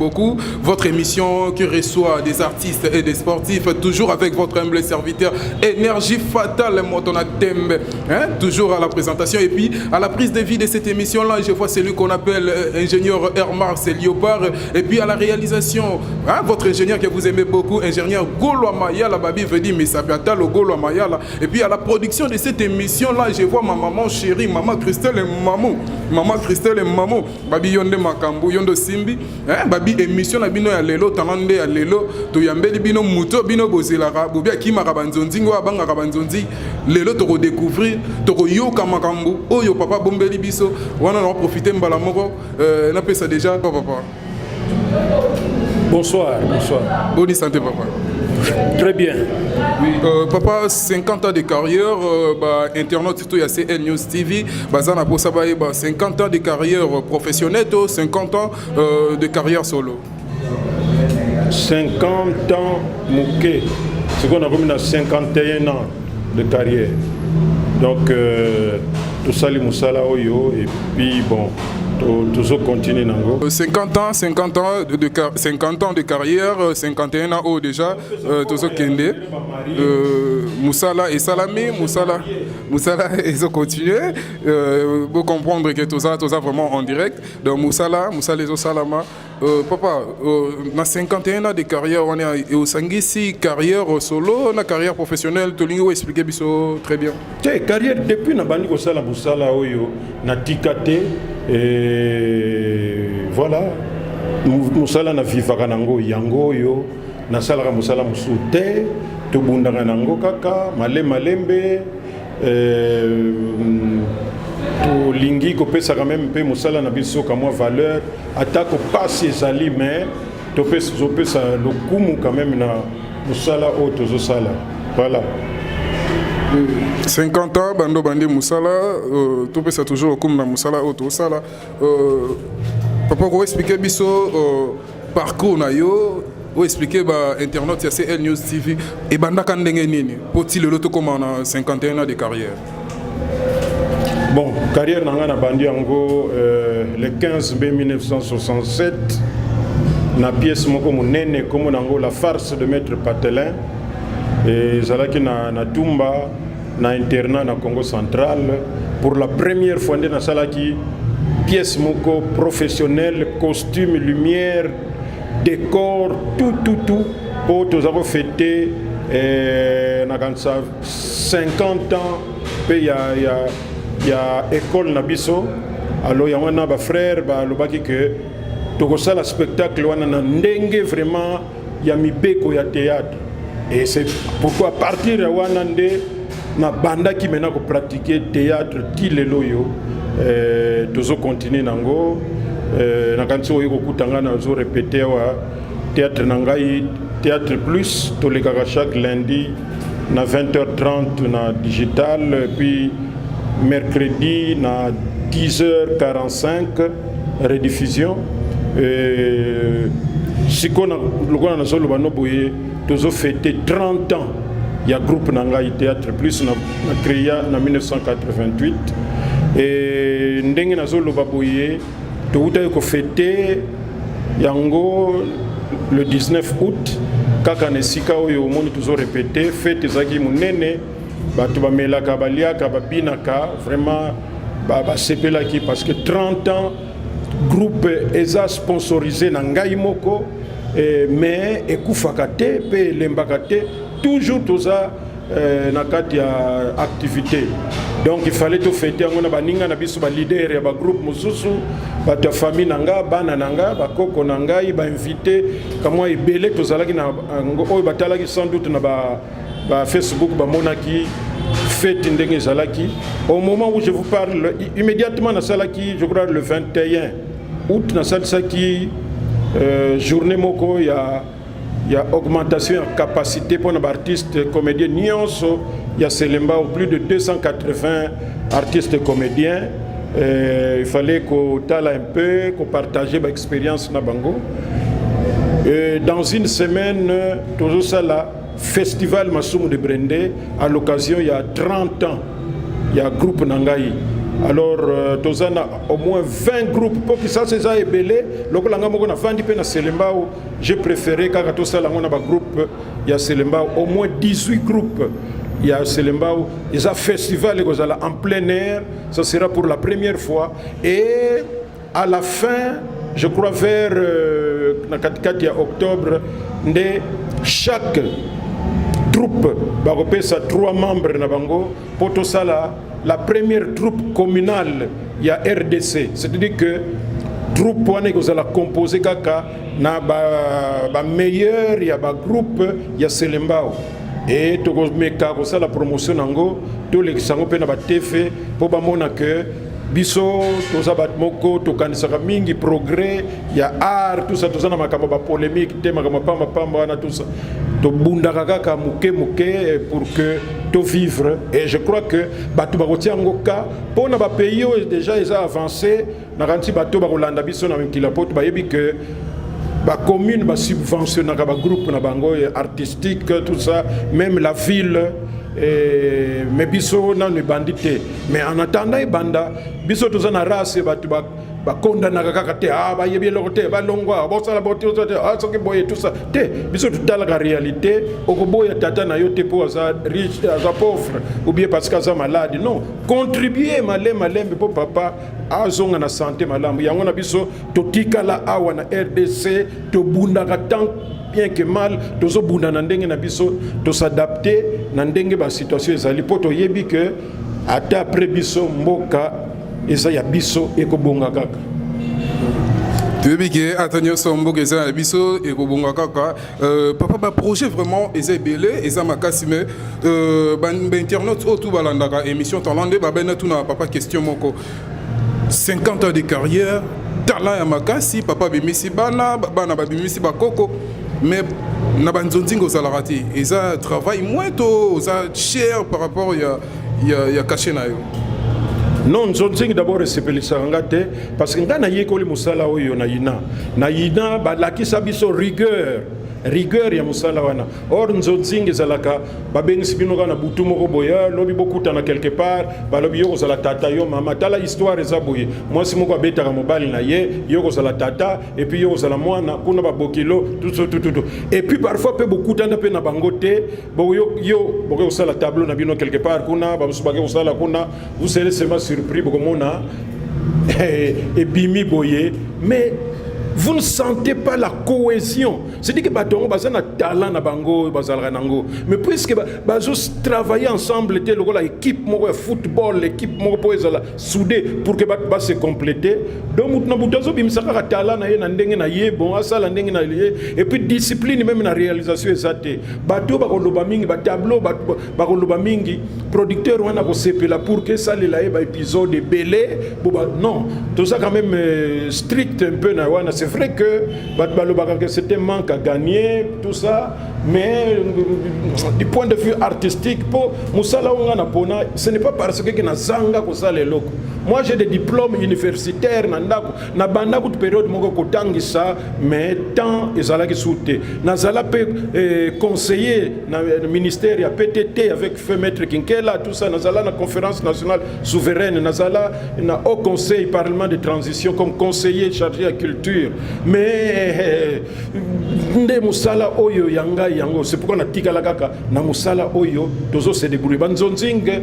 beaucoup. Votre émission qui reçoit des artistes et des sportifs, toujours avec votre humble serviteur Énergie Fatale Motona Tembe, hein? Toujours à la présentation et puis à la prise de vie de cette émission-là, je vois celui qu'on appelle ingénieur Hermar Léopard et puis à la réalisation, hein, votre ingénieur que vous aimez beaucoup, ingénieur Golo Mayala Babi Vedi Misapiata, le Golo Mayala. Et puis à la production de cette émission-là, je vois ma maman chérie, maman Christelle et Mamou. Maman Christelle et Mamou. Babi Yonde Makambu, Yondo Simbi. Hein, Babi émission na bino ya lelo, talande ya lelo, to yambeli bino muto, bino bozelaka, bobi akimaka banzonzi, ngo abangaka banzonzi. Lelo to redécouvrir, to yoka makambu, oyo papa bombeli biso, wana na profiter mbala moko, napesa déjà papa. Bonsoir, bonsoir. Bonne santé papa. Très bien. Oui, papa, 50 ans de carrière, bah, internaute surtout, il y a CL News TV, baza na posa bayeba, 50 ans de carrière professionnelle, 50 ans de carrière solo. 50 ans, moke. C'est qu'on a comme 51 ans de carrière. Donc, tout ça, les mosala oyo, et puis bon, toujours continuer nango. 50 ans, 50 ans de 50 ans de carrière, 51 ans déjà, tozo kende. Mosala esalami, mosala, mosala ils ont continué. Vous comprendre que tout ça vraiment en direct. Donc mosala, mosala ezosalama. Papa, na 51 ans de carrière, on est osangisi carrière solo, na carrière professionnelle, tolingi expliquer biso très bien. Te, carrière depuis na bandi kosala mosala oyo natika te et voilà, mosala na vivaka nango yango oyo, nasalaka mosala mosusu te, tobundaka nango kaka malembe malembe. Tolingi kopesaka meme mpe mosala na biso kamwa valeur, atako pasi ezali, mais tozopesa lokumu quand même na mosala oyo tozosala, voilà. 50 ans bando bandi mosala, topesa toujours lokumu na mosala oyo tozosala. Papa, koexpliquer biso parcours na yo, oexpliquer bainternaute ya CL News TV ebandaka ndenge nini mpo ti lelo tokóma na 51 ans de carrière. Bon, carrière na ngai nabandi yango le 15 mai 1967 na pièce moko monene, kombo nango La Farce de Maître Patelin. Ezalaki na Tumba, na internat na Congo Central. Pour la première fois nde nasalaki pièce moko professionnelle, costume, lumière, décor, tout tout tout, mpo toza kofêter nakanisa 50 ans mpe ya école na biso. Alors yango wana bafrère balobaki ke tokosala spectacle wana na ndenge vraiment ya mibeko ya théâtre. Et c'est pourquoi à partir ya wana nde nabandaki maintenant kopratiquer théâtre ti lelo oyo tozocontinuer nango. Nakanisi oyo kokuta ngai nazorépéter awa théâtre na ngai, Théâtre Plus. Tolekaka chaque lundi na 20h30 na digital, puis mercredi na 10h45 rediffusion. Sikoyo lokola nazoloba no boye, tozofêter 30 ans ya groupe na ngai Théâtre Plus, na créa na 1988. E ndenge nazoloba boye, toutaki kofêter yango le 19 août kaka na esika oyo omoni tozorépéter. Fête ezalaki monene, bato bamelaka, baliaka, babinaka, vraiment basepelaki parce que 30 ans groupe eza sponsorisé na ngai moko, mais ekufaka te mpe elembaka te, toujours toza na kati ya activité. Donc il fallait tofêter yango na baninga na biso, baleader ya bagroupe mosusu, bato ya famille na nga, bana na nga, bakoko na ngai, bainvité kamwa ebele tozalaki na oyo batalaki sans doute na ba Facebook, bamonaki fête ndenge ezalaki. Au moment où je vous parle, immédiatement nasalaki, je crois le 21 août, nasalisaki journée moko ya augmentation ya capacité mpona baartiste comédien nyonso ya Selembao, plus de 280 artistes comédiens. Il fallait kotala un peu, kopartager baexpérience na bango. Et dans une semaine tozosala festival Masumu de Brende à l'occasion ya 30 ans ya groupe na ngai. Alors toza na au moins 20 groupes mpo Kisasa eza ebele. Lokola nga moko nafandi mpe na Selembao, j'ai préféré kaka tosala yango na bagroupe ya Selembao, au moins 18 groupes ya Selembao. Eza festival ekozala en plein air, ça sera pour la première fois. Et à la fin, je crois vers na katikati ya octobre nde chaque troupe bakopesa trois membres na bango mpo tosala la première troupe communale ya RDC, c'est-à-dire que troupe wana ekozala composé kaka na bameilleur ba ya bagroupe ya Selembao. E tokomeka kosala promotion nango, tolekisa yango mpe na baTV mpo bamona ke biso toza bato moko tokanisaka mingi progrès ya art, tout ça. Toza na makambo bapolémique te, makambo pambapamba wana, tout ça. Tobundaka kaka moke moke pour que tovivre. Et je crois que bato bakotia yango ka mpo na bapays oyo déjà eza avancé. Nakanisi bato bakolanda biso na mikili ya poto bayebi ke bacommune basubventionnaka bagroupe na bango artistique, tout ça, même la ville. Mais biso nano ebandi te. Mais en attendant ebanda, biso toza na race bato bakondanaka kaka te. Ah, bayebi eloko te, balongwa, bosala bote te. Ah, soki boye, tout ça te. Biso totalaka réalité. Okoboya tata na yo te mpo aza riche, aza pauvre ou bien parce que aza malade. Non, contribuer malembe malembe mpo papa azonga na santé malamu. Yango na biso totikala awa na RDC, tobundaka tant bien que mal, tozobunda na ndenge na biso, tos'adapter na ndenge basituation ezali, mpo toyebi ke ata après biso, mboka eza ya biso, ekobonga kaka. Toyebi ke ata nyonso, mboka eza na biso, ekobonga kaka. Papa, baprojet vraiment eza ebele, eza makasi. Mais bainternaute oyo tu balandaka émission Talent nde babenda tuna papa question moko: 50 ans de carrière, talent ya makasi, papa abimisi bana, bana babimisi bakoko, mais na banzonzinga ozalaka te. Eza travail moins to oza cher par rapport ya cachet na yo? Non, nzonzingi d'abord esepelisaka nga te, parce que ngai nayekoli mosala oyo na ina. Na ina balakisa biso rigueur, rigueur ya mosala wana. Or nzonzingi ezalaka babengisi bino kaka na butu moko boye, lobi bokutana quelque part, balobi yo kozala tata, yo mama. Tala, histoire eza boye: mwasi moko abetaka mobali na ye, yo kozala tata et puis yo kozala mwana kuna, babokilo tutututu. Et puis parfois mpe bokutana mpe na bango te. Yo, yo bokoki kosala tableau na bino quelque part kuna, bamosusu bake kosala kuna, vous serez seulement surpris, bokomona ebimi boye, mais vous ne sentez pas la cohésion. C'est-à-dire que bato yango baza na talent na bango oyo bazalaka nango, mais puisque bazotravailler ensemble te lokola équipe moko ya football, équipe moko mpo ezala soudé pour que bato base compléter. Donc mutu na butu azobimisa kaka talent na ye na ndenge na ye, bon, asala ndenge na ye. Et puis discipline même na réalisation eza te. Bato bakoloba mingi, batableau bato bakoloba mingi, producteur wana kosepela pour que esalela ye baépisode ebele. Bo non, toza quand même strict un peu na wana. C'est vrai que bato balobaka que c'était manque à gagner, tout ça, mais du point de vue artistique, mpo mosala oyo nga na pona, ce n'est pas parce que ke nazanga kosala eloko. Moi, j'ai des diplômes universitaires na ndako. Na banda kutu période moko kotangisa, mais temps ezalaki su te. Nazala mpe conseiller na ministère ya PTT avec feu maître Kinkela, tout ça. Nazala na Conférence nationale souveraine, nazala na Haut Conseil Parlement de transition comme conseiller chargé ya culture. Mais nde mosala oyo ya ngai yango, c'est pourquoi natikala kaka na mosala oyo, tozose débrouiller. Banzonzinge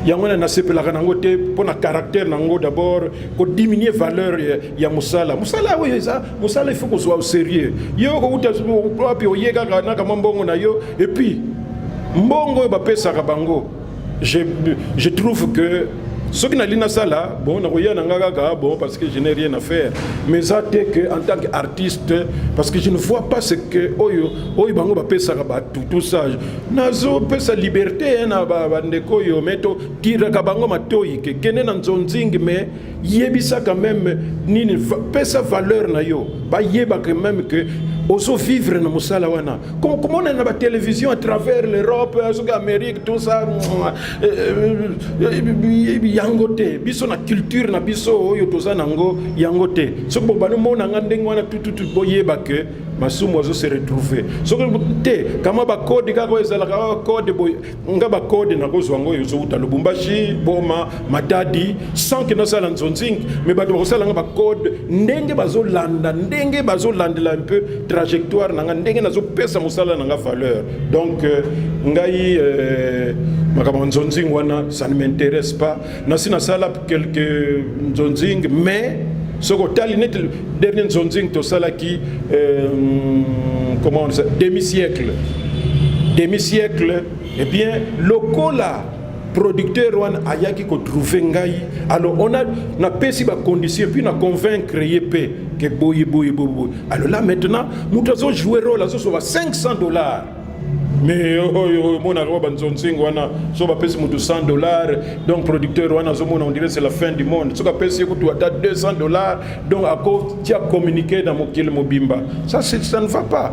yango wana nasepelaka nango te mpo na caractère nango. D'abord kodiminuer valeur ya mosala. Mosala oyo eza mosala, il faut kozwa au sérieux. Yo kouta wapi? Oye kaka naka mwa mbongo na yo. Et puis mbongo oyo bapesaka bango, je trouve que soki nali nasala bon, nakoya na nga kaka bon, parce que je n'ai rien à faire. Mais eza te que en tant qu'artiste, parce que je ne vois pas ce que oyo oyo bango bapesaka bato, tout ça. Nazopesa liberté na bandeko oyo, mais totiraka bango matoi ke kende na nzonzingi, mais yebisa quand même nini, pesa valeur na yo, bayebaka même que ozovivre na mosala wana. Komona na batélévision à travers l'Europe, soki Amérique, tout ça, yango te. Biso na culture na biso oyo toza nango, yango te. Soki bobani omonanga ndenge wana tututu, boyeba ke Masumu azo se retrouver. Soki te kama bacode kaka oyo ezalaka code boye, nga bacode nakozwa yango oyo ezowuta Lubumbashi, Boma, Matadi, sans ke nasala nzonzing, mais bato bakosala nga bacode ndenge bazolanda, ndenge bazolandela un peu trajectoire na nga, ndenge nazopesa mosala na nga valeur. Donc ngai makambo ya nzonzing wana, ça ne m'intéresse pas. Nasi nasala quelques nzonzing, mais soki otali neti dernier nzonzing tosalaki, comment on dit, demi siècle, demi siècle, eh bien lokola producteur wana ayaki kotrouver ngai, alors on a napesi bacondition, puis na convaincre ye mpe ke boye boye boye boye. Alors là maintenant moto azojouer rôle azozwa 500 $, mais oyo omonaka oyo banzonzingo wana, so bapesi moto 100 $, donc producteur wana azomona on dirait c'est la fin du monde. Soki apesi ye kutu ata 200 $, donc akotia communiqué na mokili mobimba. Ça, ça ne va pas.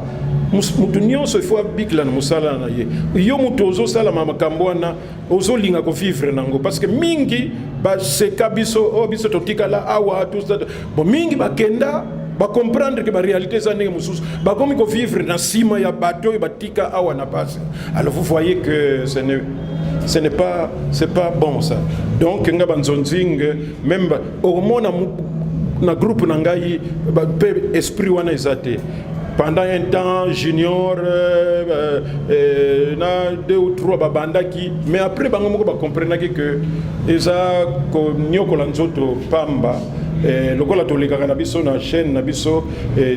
Motu nyonso il faut abikila na mosala na ye. Yo moto ozosalama makambo wana, ozolinga kovivre nango, parce que mingi baseka biso oyo, biso totikala awa, tout ça. Bon, mingi bakenda bacomprendre ke baréalité eza ndenge mosusu, bakomi kovivre na nsima ya bato oyo batika awa na pasi. Alors vous voyez que ce n'est pas, c'est pas bon, ça. Donc nga banzonzing même okomona na groupe na ngai mpe esprit wana eza te. Pendant un temps junior na deux ou trois babandaki, mais après bango moko bacomprenaki que eza konyokola nzoto pamba. Lokola tolekaka na biso na chaîne na biso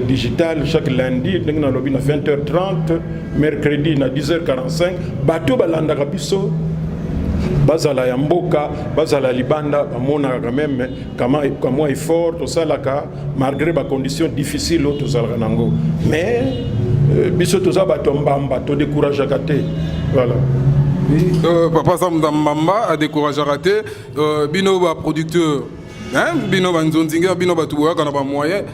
digital chaque lundi, ndenge nalobi, na 20h30, mercredi na 10h45, bato balandaka biso, bazala ya mboka, bazala libanda, bamonaka quand même kamwa effort tosalaka malgré bacondition difficile oyo tozalaka nango. Mais biso toza bato ya mbamba, todécourageaka te, voilà. Papa Sam Mbamba adécourageaka te. Bino baproducteur, hein? Bino banzonzinge, bino bato boyaka na bamoyen,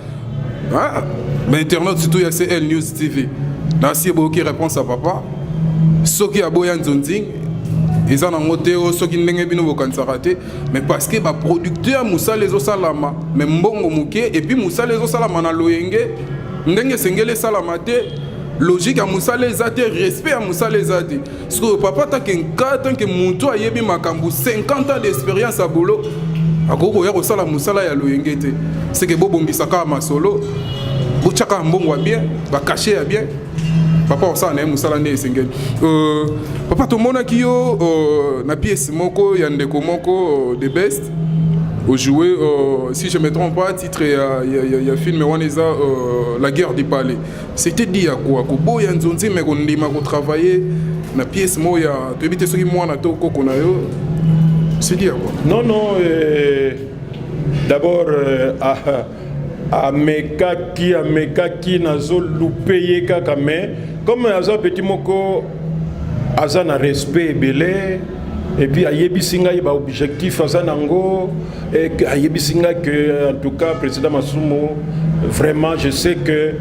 hein? Bainternet surtout ya CL News TV, nasi eboyoki réponse ya papa. Soki aboya nzonzing, eza nango te o soki ndenge bino bokanisaka te, mais parce que baproducteur, mosala ezosalama mais mbongo moke, et puis mosala ezosalama na loyenge ndenge esengeli esalama te, logique ya mosala eza te, respect ya mosala eza te. Sikoyo papa take nka tanke motu ayebi makambo, 50 ans d'expérience ya boulot, akoki koya kosala mosala ya loyenge te. Seke bobongisa kaka masolo, botya kaka mbongo ya bien, bacachet ya bien, papa osala na ye mosala nde esengeli. Papa, tomonaki yo na pièce moko ya ndeko moko, The Best, ojoué, si je me trompe pas, titre ya film wana eza La Guerre du Palais. C'était dit ya quoi, koboya nzonzi me kondima kotravailler na pièce moko ya, toyebi te soki mwana to koko na yo, c'est dit ya quoi? Non, d'abord ah, amekaki nazolupe ye kaka, mais comme aza petit moko, aza na respect ebele, et puis ayebisi ngai baobjectif aza nango, ayebisi ngai que en tout cas, président Masumu, vraiment je sais que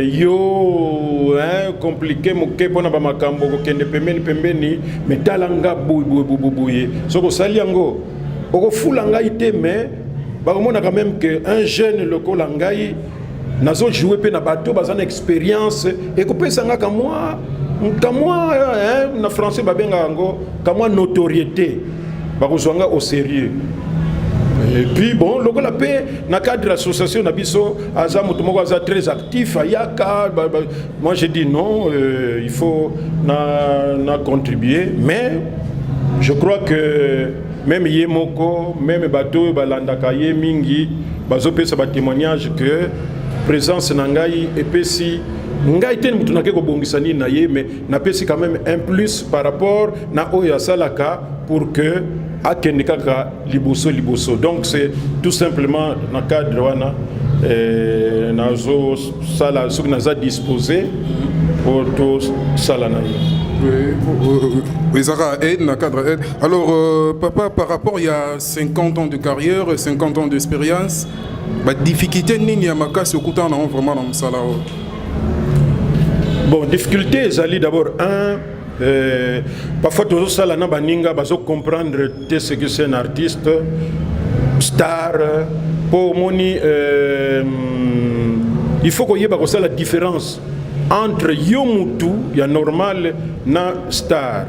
yo, hein, compliqué moke mpona bamakambo kokende pembeni pembeni, mais tala nga boye boye boye boye, soki osali yango okofula ngai te, mais bakomona quand même que un jeune lokola ngai nazojoue mpe na bato baza na expérience, ekopesa nga kamwa, hein, na français babengaka yango kamwa notoriété, bakozwa nga au sérieux. Et puis bon, lokola mpe na cadre association na biso aza moto moko aza très actif, ayaka ba, moi j'ai dit non, il faut na contribuer. Mais je crois que même ye moko, même bato oyo balandaka ye mingi bazopesa batémoignage que présence na ngai epesi ngai te moto nake kobongisa nini na ye, mais napesi quand même un plus par rapport na oyo asalaka pour que akende kaka liboso liboso. Donc c'est tout simplement na cadre wana nazosala soki naza disposé po tosala na ye. Oui, ezaka aide na cadre aide. Alors papa, par rapport il y a 50 ans de carrière, 50 ans d'expérience, ba difficulté nini ya makasi okutana nango vraiment na mosala oyo? Bon, difficulté ezali d'abord un, parfois tozosala na baninga bazocomprendre te ce que c'est un artiste star, mpo omoni Il faut koyeba kosala différence entre yo mutu ya normal na star.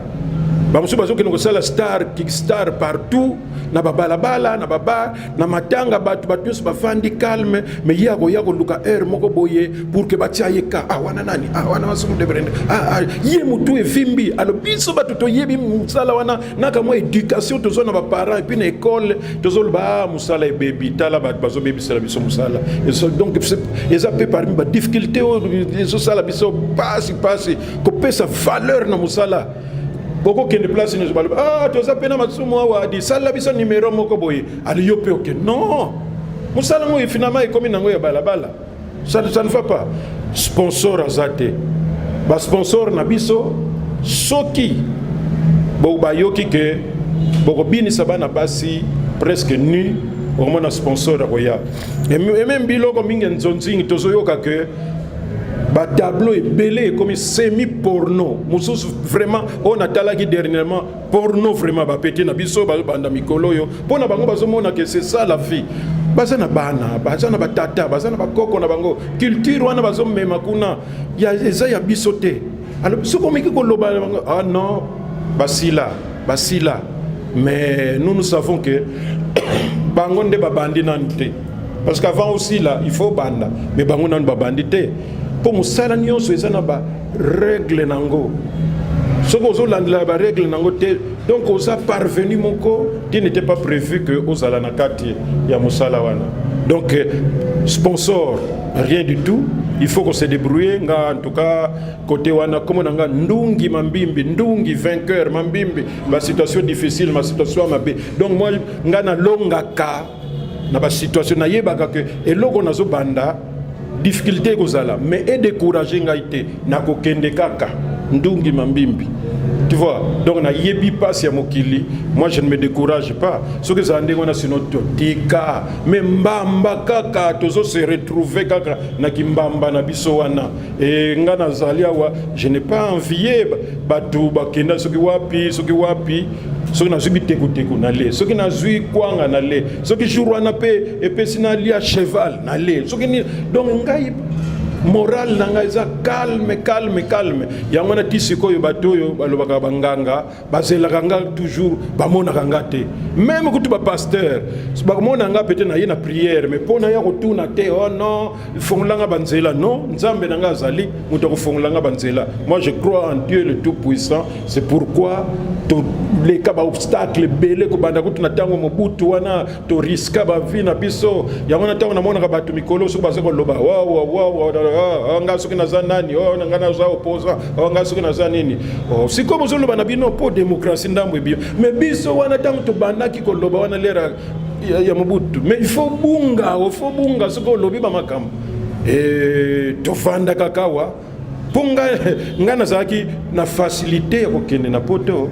Bamosusu bazokende kosala star kickstar partout na babalabala, na babar, na matanga, bato bato nyonso bafandi calme, mais ye akoya koluka heure moko boye pour que batia ye ka, ah wana nani, ah wana Masumu Debrindet, ah, ah, ye mutu evimbi. Alors biso bato toyebi mosala wana naka mwa éducation tozwa na baparent et puis na école, tozoloba: ah, mosala ebebi, tala bato bazobebisela biso mosala. Donc eza mpe parmi badifficulté oyo ezosala biso pasi pasi kopesa valeur na mosala. Bokokende place nyonso, baloba: ah, toza mpe na Masumu awa, adi salela biso numero moko boye. Ali yo mpe oke, non, mosala ngo finalement ekomi nango ya balabala. Ça ne va pas. Sponsor aza te. Basponsor na biso, soki bo bayoki ke bokobinisa bana basi presque nu, okomona sponsor akoya. Et même biloko mingi nzonzingi, tozoyoka ke batableau ebele ekomi semi porno. Mosusu vraiment oyo natalaki dernièrement, porno vraiment. Bapeti na biso bazobanda mikolo oyo, mpo na bango bazomona ke c'est ça la vie. Baza na bana, baza na batata, baza na bakoko na bango. Culture wana bazomema kuna ya, eza ya biso te. Alors soki omeki koloba na bango: ah non, basila basila. Mais nous, nous savons que bango nde babandi nanu te, parce qu'avant aussi là il faut banda, mais bango nanu babandi te, mpo mosala nyonso eza na barègle nango. Soki ozolandela barègle nango te, donc oza parvenu moko qui n'était pas prévu que ozala na kati ya mosala wana. Donc sponsor, rien du tout, il faut qu'on se débrouille. Nga en tout cas, côté wana, comme na nga Ndungi Mambimbi, Ndungi vainqueur Mambimbi, ma situation difficile, ma situation mabe. Donc moi, nga nalongaka na basituation, nayebaka ke eloko nazobanda, difficulté ekozala, mais edécourage ngai te, nakokende kaka. Ndungi Mambimbi, tu vois. Donc nayebi mpasi ya mokili, moi je ne me décourage pas. Soki ezala ndenge wana, sino totika. Mais mbamba kaka, tozose retrouver kaka na kimbamba na biso wana. E nga nazali awa, je n'ai pas envié bato bakenda soki wapi, soki wapi. Soki nazwi bitekuteku, nale. Soki nazwi kwanga, nale. Soki jour wana mpe epesi nalia cheval, nale. Soki nini. Donc ngai, moral na ngai eza calme, calme, calme. Yango wana ti sikoyo bato oyo balobaka banganga bazelaka nga toujours, bamonaka nga te. Même kutu bapasteur bakomona nga pete na ye na prière, mais mpo na ya kotuna te: oh non, fongolanga banzela. Non, Nzambe na nga azali moto akofongolanga banzela. Moi, je crois en Dieu le tout puissant. C'est pourquoi toleka baobstacle ebele, kobanda kutu na ntango Mobutu wana, toriska bavie na biso. Yango na ntango namonaka bato mikolo, soki baza koloba: wawawawa, nga soki naza nani, nga naza opposant, nga soki naza nini. Sikoyo bozoloba na bino mpo démocratie ndambo ebio, mais biso wana, ntango tobandaki koloba wana lera ya Mobutu, mais il faut bunga, il faut bunga. Soki olobi bamakambo, tovanda kaka awa, mpo nga nazalaki na facilité ya kokende na Poto,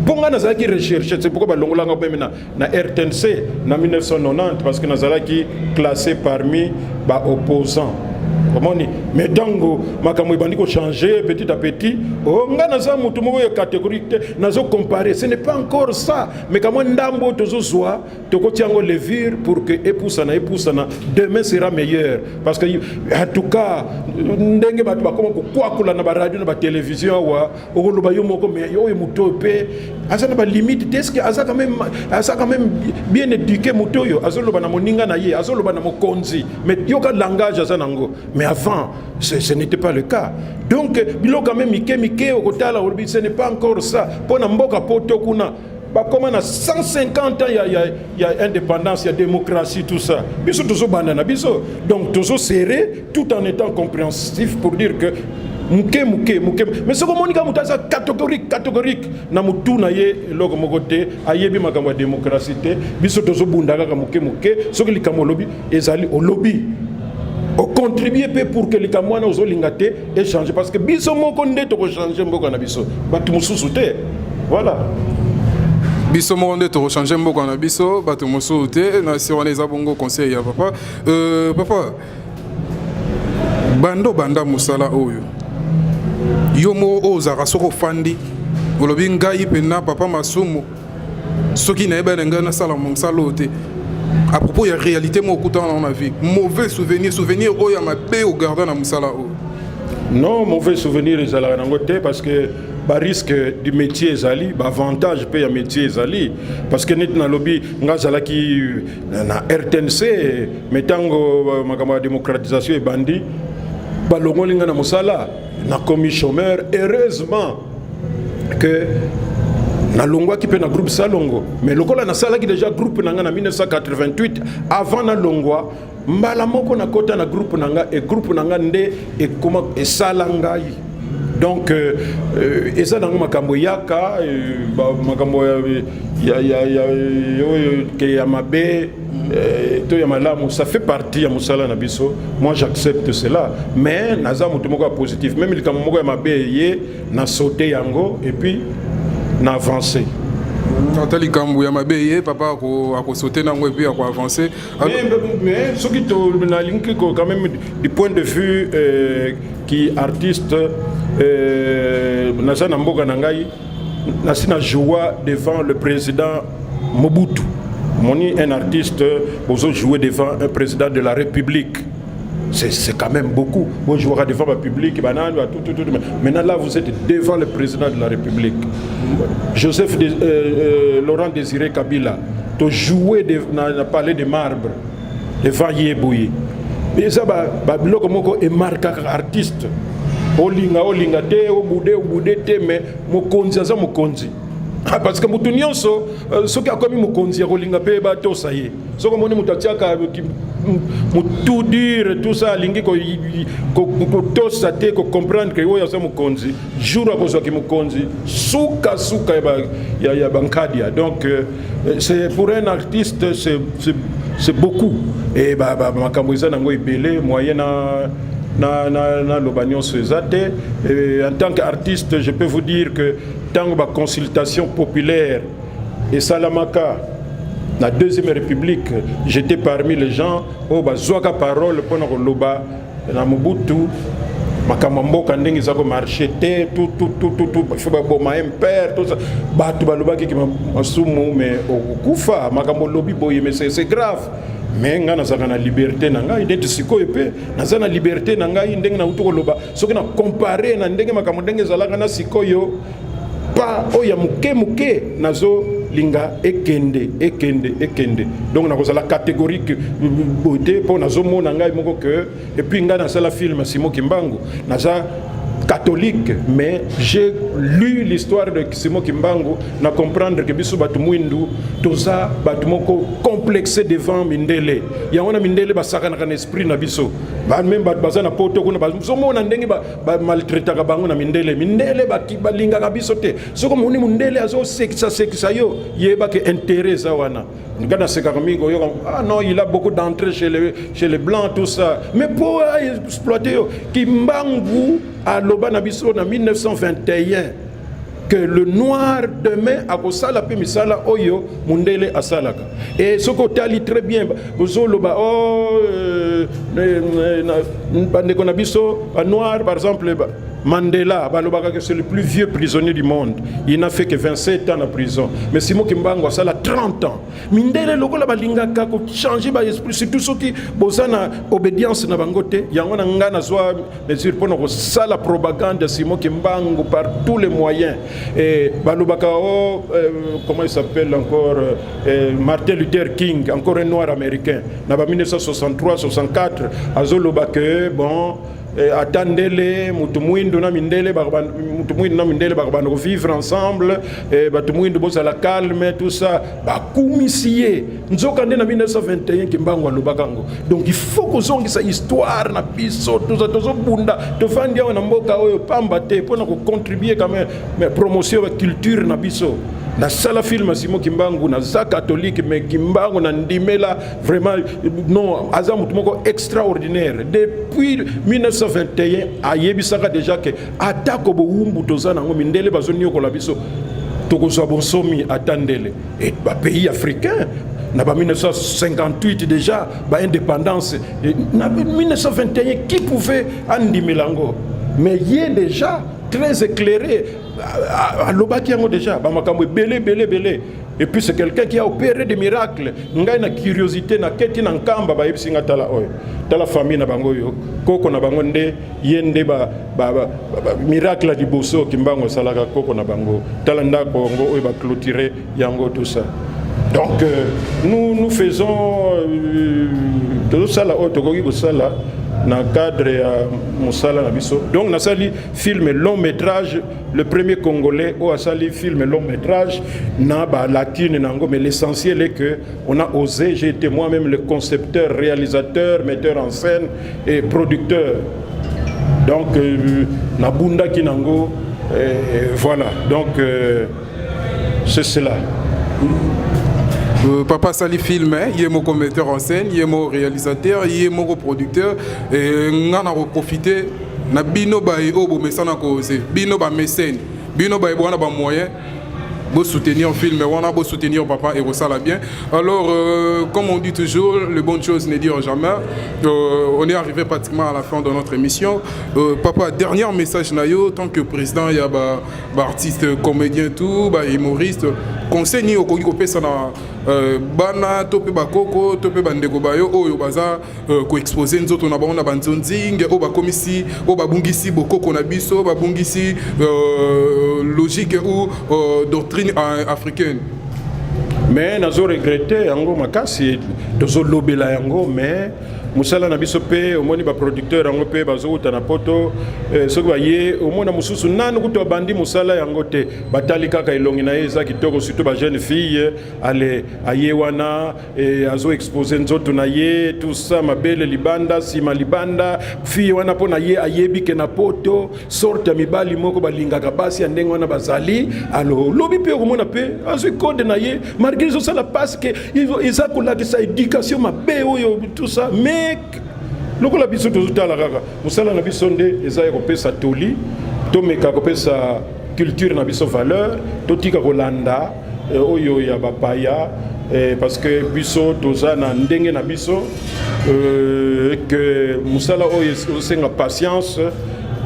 mpo nga nazalaki recherche. C'est pourquoi balongolanga meme na RTNC na 1990, parce que nazalaki classé parmi baopposant, omoni. Mais ntango makambo ebandi kochange petit à petit, oh, nga naza motu moko ya catégorique te. Nazocompare, ce n'est pas encore ça, mais kamwa ndambo oyo tozozwa, tokotia yango levure pour que epusana, epusana, demain sera meilleur. Parce que en tout cas, ndenge bato bakoma kokwakula na baradio, na batelevizio awa, okoloba yo moko: mais oyo moto oyo mpe aza na balimite te? Est-ce aza quand même bien éduqué? Moto oyo azoloba na moninga na ye, azoloba na mokonzi, mais yoka langage aza nango. Mais avant, ce n'était pas le cas. Donc biloko quand même mike mike, okotala, olobi: ce n'est pas encore ça. Mpo na mboka Poto kuna, bakoma na 150 ans ya indépendance, ya démocratie, tout ça. Biso tozobanda na biso. Donc tozoserrer tout en étant compréhensif, pour dire que moke moke moke. Mais soki omoni kaka moto aza catégorique, catégorique na motu na ye, eloko moko te, ayebi makambo ya démocratie te. Biso tozobunda kaka moke moke. Soki likambo olobi ezali, olobi, ocontribue mpe pour que likambo wana ozolinga te échange, parce que biso moko nde tokochange mboka na biso, bato mosusu te. Voilà. Biso moko nde tokochange mboka na biso, bato mosusu te. Na se wana eza bongo conseil ya papa. Papa, bando banda mosala oyo, yo moko oyo ozalaka, soki ofandi, olobi: ngai mpenza papa Masumu, soki nayeba na ngai nasala mosala oyo te. À propos ya réalité moko okutana na vie, mauvais souvenir, souvenir oyo ya mabe ogarda na mosala oyo. Non, mauvais souvenir ezalaka nango te, parce que barisque du métier ezali, baavantage mpe ya métier ezali, parce que neti nalobi, nga azalaki na RTNC, mais ntango makambo ya démocratisation ebandi, balongoli nga na mosala, nakomi chômeur. Heureusement que nalongwaki mpe na groupe Salongo, mais lokola nasalaki déjà groupe na nga na 1988, avant nalongwa, mbala moko nakɔta na groupe na nga, e groupe na nga nde ekoma esala ngai. Donc eza nango makambo eyaka, makambo oyo ke ya mabe to ya malamu, ça fait partie ya mosala na biso. Moi, j'accepte cela, mais naza moto moko ya positif. Même likambo moko ya mabe eye, na saute yango et puis na avancé. Ata likambo ya mabe ye, papa akosaute nango et puis akoavance. Mais soki nalingi quand même, du point de vue ki artiste, naza na mboka na ngai, nasi na joua devant le président Mobutu. Moni, un artiste bozo jouer devant un président de la République, c'est quand même beaucoup. Vous jouerez devant le public, banane, tout, tout, tout. Maintenant, là, vous êtes devant le président de la République. Joseph Laurent Désiré Kabila, tu joué dans le palais de marbre, devant ye boye. Eza babiloko moko emarkaka artiste. Olinga, olinga te, obude, obude te, mais mokonzi aza mokonzi, parce que motu nyonso soki akomi mokonzi, akolinga mpe batosa ye. Soki omoni moto atiaka motu dur, tout ça, alingi kotosa te, kocomprendre ke oyo aza mokonzi, jour akozwaki mokonzi, sukasuka ya bankadia. Donc c'est pour un artiste, c'est beaucoup. E makambo eza nango ebele, moyen na naloba nyonso eza te. En tant qu'artiste, je peux vous dire que ntango baconsultation populaire esalamaka na Deuxième République, j'étais parmi les gens oyo bazwaka parole mpona koloba na Mobutu makambo ya mboka ndenge eza komarche te, tout, baboma MPR, tout ça. Bato balobaki ke masumu, mais okokufa, makambo olobi boye, mais c'est grave. Mais ngai nazalaka na liberté na ngai. Neti sikoyo mpe naza na liberté na ngai. Ndenge nauti koloba, soki na compare na ndenge makambo ndenge ezalaka na sikoyo, pa oyo ya moke moke nazolinga ekende, ekende, ekende. Donc nakozala catégorique boye te, mpo nazomona ngai moko ke, et puis ngai nasala film Simon Kimbangu. Naza catholique, mais j'ai lu l'histoire de Simon Kimbangu, na comprendre que biso bato mwindu toza bato moko complexe devant mindele. Yango na mindele basakanaka na esprit na biso. Même bato baza na poto kuna, bazomona ndenge bamaltraitaka bango na mindele. Mindele balingaka biso te. Soki omoni mondele azosekisa yo, yebake intérêt eza wana. Nga nasekaka mingi oyoka: "Ah non, il a beaucoup d'entrées chez les blancs", tout ça, mais po exploiter yo. Kimbangu aloba na biso na 1921 que le noir demain akosala mpe misala oyo mondele asalaka. E soki otali très bien, bozoloba o bandeko na biso banoir, par exemple Mandela, balobaka que c'est le plus vieux prisonnier du monde. Il n'a fait que 27 ans en prison. Mais Simon Kimbangu asala 30 ans. Mindele lokola balingaka ko changer ba esprit, surtout soki boza na obédience na bango te. Yango na nga nazwa mesure mpona kosala propagande ya Simon Kimbangu par tous les moyens. Et balobaka oh, comment il s'appelle encore, Martin Luther King, encore un noir américain. Na ba 1963 64 azoloba que bon, ata ndele mutu mwindu na mindele, mutu mwindu na mindele bakobanda kovivre ensemble, bato mwindu bozala calme, tout ça. Bakumisi ye, nzoka nde na 1921 Kimbangu alobaka yango. Donc il faut kozongisa histoire na biso. Toza tozobunda, tofandi awa na mboka oyo pamba te, mpona kocontribue quand même mais promotion ya culture na biso. Nasala film ya Simon Kimbangu. Naza catholique, mais Kimbangu na ndimela vraiment. Non, aza motu moko extraordinaire. Depuis 1921 ayebisaka déjà ke atako bowumbu toza nango, mindele bazoniokola biso, tokozwa bonsomi ata ndele. E bapays africain na ba 1958 déjà baindépendance. Na 1921, qui pouvait andimela yango? Mais ye déjà très éclairé, alobaki yango déjà. Bamakambo ebele ebele ebele. Et puis c'est quelqu'un qui a opéré des miracles. Ngai na curiosité na keti na Nkamba, bayebisi nga tala oyo, tala famille na bango oyo, koko na bango nde ye nde ba, ba, ba, ba, miracle ya liboso Kimbangu asalaka, koko na bango, tala ndako yango oyo baclôturer yango, tout ça. Donc nous nous faisons, tozosala oyo tokoki kosala na cadre ya mosala na biso. Donc nasali film long métrage, le premier Congolais oyo asali film long métrage na balatine nango. Mais l'essentiel est que on a osé. J'ai été moi-même le concepteur, réalisateur, metteur en scène et producteur. Donc nabundaki nango et voilà. Donc c'est cela. Papa sali film, ye moko metteur en scène, ye moko réalisateur, ye moko producteur. Nga na koprofiter na bino baye oyo bomesana koose, bino bamécène, bino baye wana bamoyen, soutenir film wana, soutenir papa et ça bien. Alors comme on dit toujours, les bonnes choses ne durent jamais. On est arrivé pratiquement à la fin de notre émission. Papa, dernier message na yo tant que président ya ba, ba artiste comédien, tout ba humoriste, conseil nini okoki kopesa na bana to mpe bakoko to mpe bandeko bayo oyo baza koexposer nzoto na bango na banzonzinge, oyo bakomisi, oyo babungisi bokoko na biso, babungisi logique ou doctrine africaine? Mais nazo regretter yango makasi, tozolobela yango, mais mosala na biso mpe, omoni baproducteur yango mpe bazowuta na Poto. Soki baye, omona mosusu nanu kutu abandi mosala yango te, batali kaka elongi na ye eza kitoko, surtout bajeune fille. Ale aye wana azoexposer nzoto na ye, tout ça, mabele libanda, nsima libanda. Fille wana, mpo na ye ayebi ke na Poto sorte ya mibali moko balingaka basi ya ndenge wana bazali. Alors lobi mpe okomona mpe azwi code na ye, malgré ezosala parce que eza kolakisa éducation mabe oyo, tout ça. Mais lokola biso tozotala kaka mosala na biso nde eza ya kopesa toli, tomeka kopesa culture na biso valeur, totika kolanda oyo ya bapaya, parce que biso toza na ndenge na biso, ke mosala oyo ezosenga patience.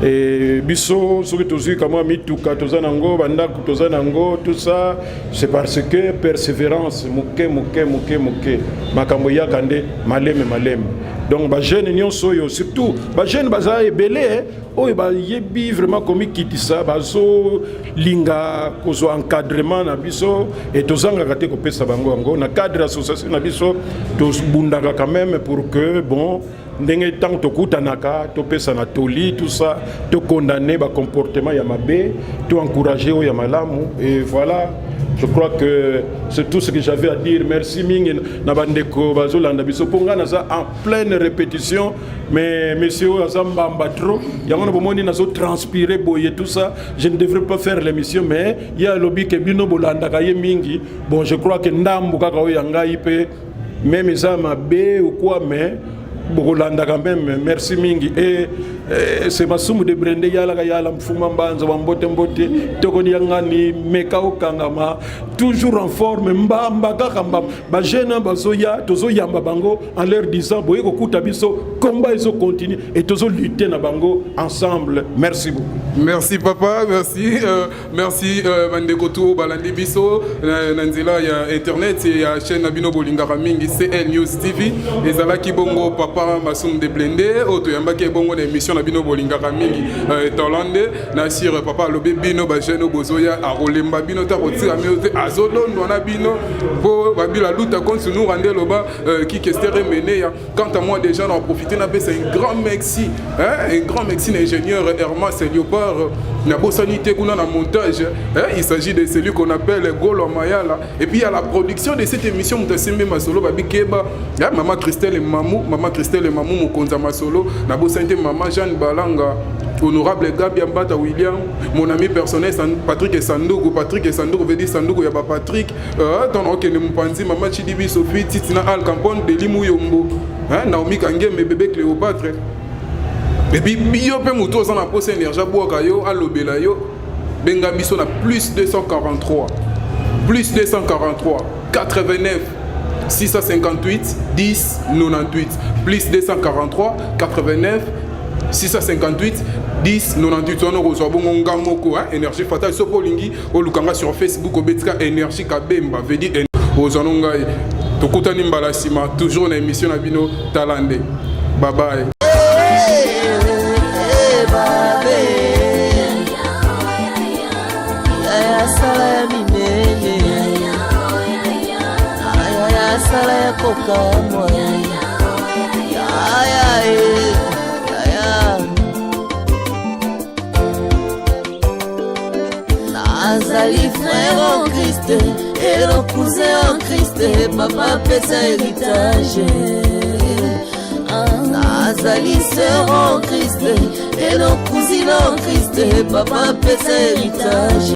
E biso soki tozwi kamwa mituka toza nango, bandako toza nango, tout ça, c'est parce que persévérance, moke moke moke moke, makambo eyaka nde maleme maleme. Donc bajeune nyonso oyo, surtout bajeune baza ebele oyo bayebi vraiment komikitisa, bazolinga kozwa encadrement na biso, e tozangaka te kopesa bango yango na cadre association na biso. Tobundaka quand même pour que, bon, ndenge ntango tokutanaka, topesa na toli, tout ça, tokondamner bacomportement ya mabe, toencourager oyo ya malamu. Et voilà, je crois que c'est tout ce que j'avais à dire. Merci mingi na bandeko bazolanda biso, mpo ngai naza en pleine répétition, mais monsieur oyo aza mbamba trop, yango na bomoni nazotranspirer boye, tout ça. Je ne devrais pas faire l'émission, mais ye alobi ke bino bolandaka ye mingi. Bon, je crois que ndambo kaka oyo ya ngai mpe, même eza mabe ou quoi, mais bokolandaka même. Merci mingi. E c'est Masumu de Brende, yalaka yala mfuma mbanza wa mbote mbote tokoni yangani meka okangama, toujours en forme, mbamba kaka mbamba. Bajeune bazoya, tozoyamba bango en leur disant boye kokuta biso, combat ezocontinue et tozolutte na bango ensemble. Merci beaucoup. Merci papa, merci. Merci bandeko tu balandi biso na nzela ya internet ya chaîne na bino bolingaka mingi, CL News TV. Ezalaki bongo papa Masumu de Blende oyo toyambaki bongo na émission na bino bolingaka mingi, Tolande na sur. Papa alobi bino bajeune oyo bozoya, akolemba bino te, akotika bino te, azolondwa na bino mpo babila luta kontinura nde eloba kikestere meneya. Quant à moi, déjà na profiter napesa un grand merci, hein, un grand merci na ingénieur Hermas Léopard, nabosani te kuna na montage, hein, il s'agit de celui qu'on appelle Golo Mayala. Et puis à la production de cette émission, moto asimbi masolo babikeba, hein, mama Christelle Mamou, mama Christelle Mamou mokonzi ya masolo. Nabosani te mama Jeanne Balanga, honorable Gabi Ambata William, mon ami personnel Patrick Sanduku, Patrick Sanduku veut dire Sanduku ya ba Patrick, ton okende mopanzi, mama Chidibi Sophie Titina Al Campone, Deli Muyombo, hein, Naomi Kangeme, bébé Cléopâtre. Et puis yo mpe moto oza na posa énergie abwaka yo, alobela yo, benga biso na plus 243, plus 243 89 658 10 98, plus 243 89. 658 10 98. Wana okozwa bongo nga moko, hein, Énergie Fatale. Soki olingi oluka nga sur Facebook, obetika Énergie Kabemba, veut dire ozwa no ngai. Tokutani mbala nsima, toujours na émission na bino Tala Nde. Bye bye. Sala ya minene, aya sala ya kokamwa, yaya yaya. Nazali frère en Christ et le cousin en Christ, papa apesa héritage. Nazali sœur en Christ et le cousine en Christ, papa apesa héritage.